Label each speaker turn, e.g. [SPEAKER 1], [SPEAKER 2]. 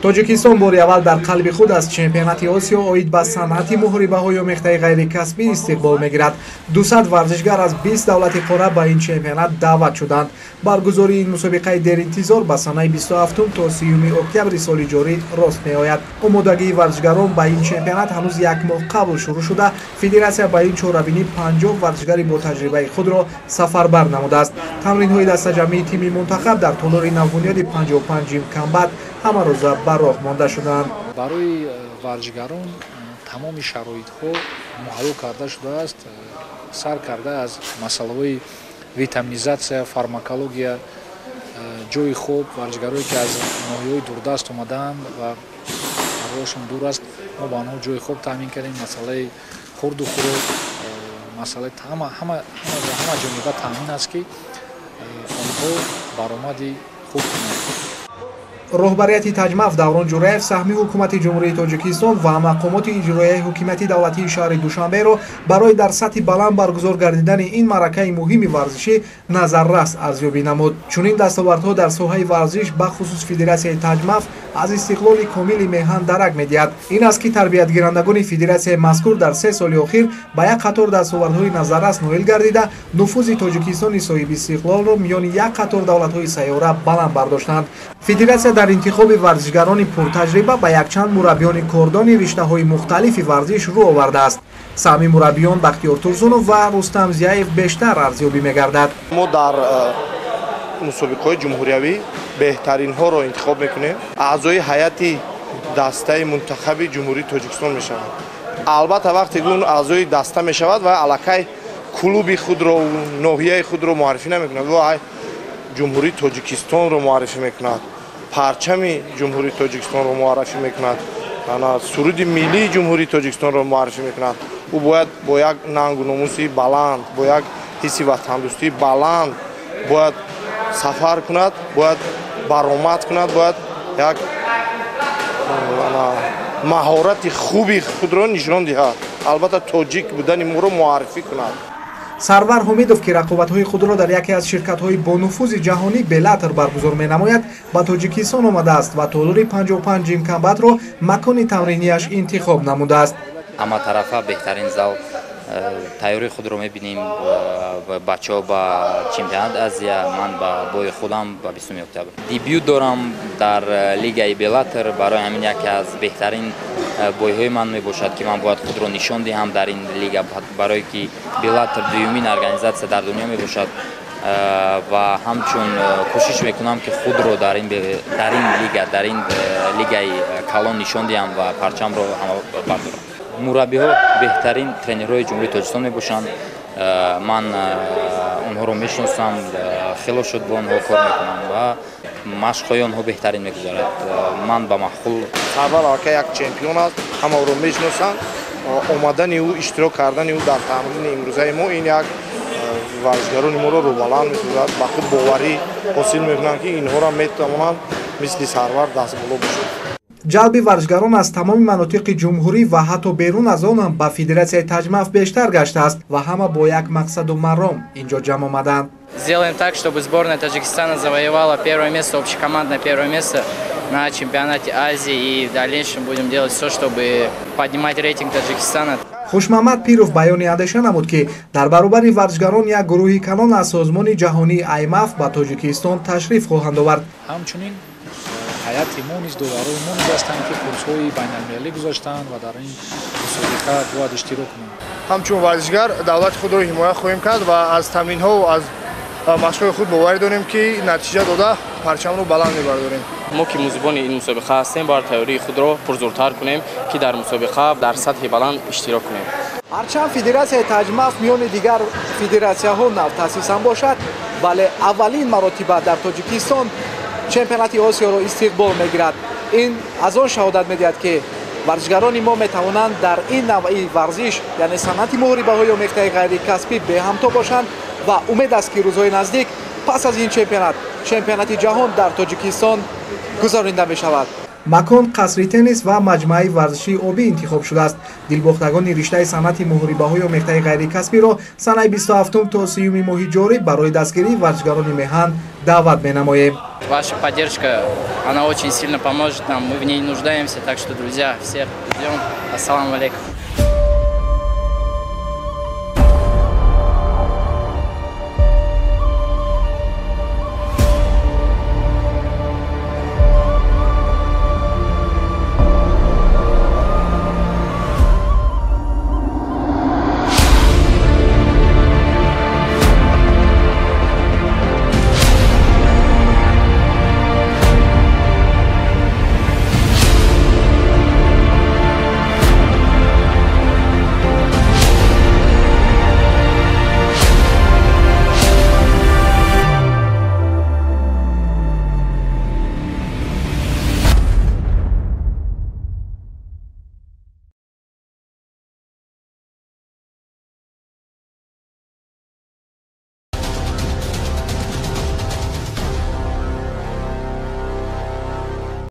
[SPEAKER 1] Тоҷикистон бори аввал дар қалби худ аз чемпионати Осиё оид ба санъати муҳорибаҳои омехтаи ғайрикасбӣ истиқбол мегирад. 200 варзишгар аз 20 давлати қора ба ин чемпионат даъват шуданд. Баргузории ин мусобиқаи деринтизор ба санаи 27 то 30 октябри соли ҷорӣ рост меояд. Омодагии варзишгарон ба ин чемпионат ҳанӯз як моҳ қабл шурӯъ шуда, федератсия ба ин чорабинӣ 50 варзишгари бо таҷрибаи худро сафарбар намудааст. Тамринҳои дастаҷамъии тими мунтахаб дар толори навбунёди 55 Gym Combat ҳамарӯза ба роҳ монда шуданд.
[SPEAKER 2] Барои варзишгарон тамоми шароитҳо муҳайё карда шудааст, сар карда аз масъалаҳои витаминизатсия, фармакология, ҷойи хоб. Варзишгарое ки аз ноҳияҳои дурдаст омадаанд ва роҳашон дур аст, мо ба онҳо ҷойи хоб таъмин кардем. Масъалаи хурду хӯрок, масъалаи ҳама ҷониба таъмин аст, ки онҳо баромади хуб кунанд.
[SPEAKER 1] Роҳбарияти Таҷмаф Даврон Ҷураев саҳми ҳукумати Ҷумҳурии Тоҷикистон ва мақомоти иҷроияи ҳукумати давлатии шаҳри Душанберо барои дар сатҳи баланд баргузор гардидани ин маъракаи муҳими варзишӣ назаррас арзёбӣ намуд. Чунин дастовардҳо дар соҳаи варзиш, бахусус федератсияи Таҷмаф, аз истиқлоли комили меҳан дарак медиҳад. Ин аст, ки тарбиятгирандагони федератсияи мазкур дар 3 соли охир ба як қатор дастовардҳои назаррас ноил гардида, нуфузи Тоҷикистони соҳибистиқлолро миёни як қатор давлатҳои сайёра баланд бардоштанд. Федератсия дар интихоби варзишгарони пуртаҷриба ба якчанд мураббиёни кордони риштаҳои мухталифи варзиш рӯ овардааст. Саҳми мураббиён Бахтиёр Турсунов ва Рустам Зияев бештар арзёбӣ мегардад.
[SPEAKER 3] Мо дар мусобиқаҳои ҷумҳуриявӣ беҳтаринҳоро интихоб мекунем. Аъзои ҳайати дастаи мунтахаби Ҷумҳурии Тоҷикистон мешаванд. Албатта, вақте ки аъзои даста мешавад ва аллакай клуби худро, ноҳияи худро муаррифӣ намекунад, ва Ҷумҳурии Тоҷикистонро муаррифӣ мекунад, парчами Ҷумҳурии Тоҷикистонро муаррифӣ мекунад, суруди миллии Ҷумҳурии Тоҷикистонро муаррифӣ мекунад. Ӯ бояд бо як нангу номуси баланд, бо як ҳисси ватандӯстии баланд бояд сафар кунад, бояд баромад кунад, бояд як маҳорати хуби худро нишон диҳад, албатта тоҷик будани моро муаррифӣ кунад.
[SPEAKER 1] Сарвар Ҳумидов, ки рақобатҳои худро дар яке аз ширкатҳои бонуфузи ҷаҳонӣ Беллатор баргузор менамояд, ба Тоҷикистон омадааст ва толори 55 Gym Combat-ро макони тамринияш интихоб намудааст.
[SPEAKER 4] Ҳаматарафа беҳтарин зал, тайёрии худро мебинем. Бачаҳо ба чемпионат Азия, ман ба бои худам ба 20 октябр дебют дорам дар лигаи Беллатор. Барои ҳамин яке аз беҳтарин бойҳои ман мебошад, ки ман бояд худро нишон диҳам дар ин лига, барое ки Беллатор дуюмин организатсия дар дунё мебошад ва ҳамчун кӯшиш мекунам, ки худро дар ин лига, дар ин лигаи калон нишон диҳам ва парчамро ҳама бардорам. Мураббиҳо беҳтарин тренерҳои Ҷумҳурии Тоҷикистон мебошанд. Ман онҳоро мешиносам, хело шуд бо онҳо кор мекунам ва машқҳои онҳо беҳтарин мегузарад. Ман ба маъқул.
[SPEAKER 3] Сарвар аллакай як чемпион аст, ҳама ӯро мешиносанд. Омадани ӯ, иштирок кардани ӯ дар тамрини имрӯзаи мо ин як варзишгарони моро рӯбаланд месозад, ба худ боварӣ ҳосил мекунанд, ки инҳоро метавонанд мисли Сарвар дастболо бошанд.
[SPEAKER 1] Ҷалби варзишгарон аз тамоми манотиқи ҷумҳурӣ ва ҳатто берун аз он ҳам ба федератсияи Таҷмаф бештар гаштааст ва ҳама бо як мақсаду маром инҷо ҷамъ омаданд.
[SPEAKER 5] Сделаем так, чтобы сборная Таджикистана завоевала первое место, общекомандное первое место на чемпионате Азии, и в дальнейшем будем делать все, чтобы поднимать рейтинг Таджикистана.
[SPEAKER 1] Хушмамад Пиров баёни андеша намуд, ки дар баробари варзишгарон як гурӯҳи калон аз созмони ҷаҳонии аймаф ба Тоҷикистон ташриф хоҳанд овард.
[SPEAKER 2] Ҳамчунин ҳайати мо низ, доварои мо низ ҳастанд, ки курсҳои байналмилалӣ гузаштаанд ва дар ин мусобиқа бояд иштирок кунанд.
[SPEAKER 6] Ҳамчун варзишгар давлати худро ҳимоя хоҳем кард ва аз тамринҳо ва аз машқҳои худ боварӣ дорем, ки натиҷа дода парчамро баланд мебардорем.
[SPEAKER 7] Мо ки музибони ин мусобиқа ҳастем, бояд тайёрии худро пурзӯртар кунем, ки дар мусобиқа дар сатҳи баланд иштирок кунем.
[SPEAKER 1] Ҳарчанд федератсияи Таҷмаф миёни дигар федератсияҳо навтаъсисам бошад, вале аввалин маротиба дар Тоҷикистон чемпионати Осиёро истиқбол мегирад. Ин аз он шаҳодат медиҳад, ки варзишгарони мо метавонанд дар ин навъи варзиш, яъне санъати муҳорибаҳои омехтаи ғайрикасбӣ, беҳамто бошанд ва умед аст, ки рӯзҳои наздик пас аз ин чемпионат, чемпионати ҷаҳон дар Тоҷикистон гузаронида мешавад. Макон қасри теннис ва маҷмӯаи варзишии обӣ интихоб шудааст. Дилбохтагони риштаи санъати муҳорибаҳои омехтаи ғайрикасбиро санаи 27 то 30 моҳи ҷорӣ барои дастгирии варзишгарони меҳан даъват менамоем.
[SPEAKER 5] Ваша поддержка, она очень сильно поможет нам, мы в ней нуждаемся, так что, друзья, всех ждем. Ассаламу алейкум.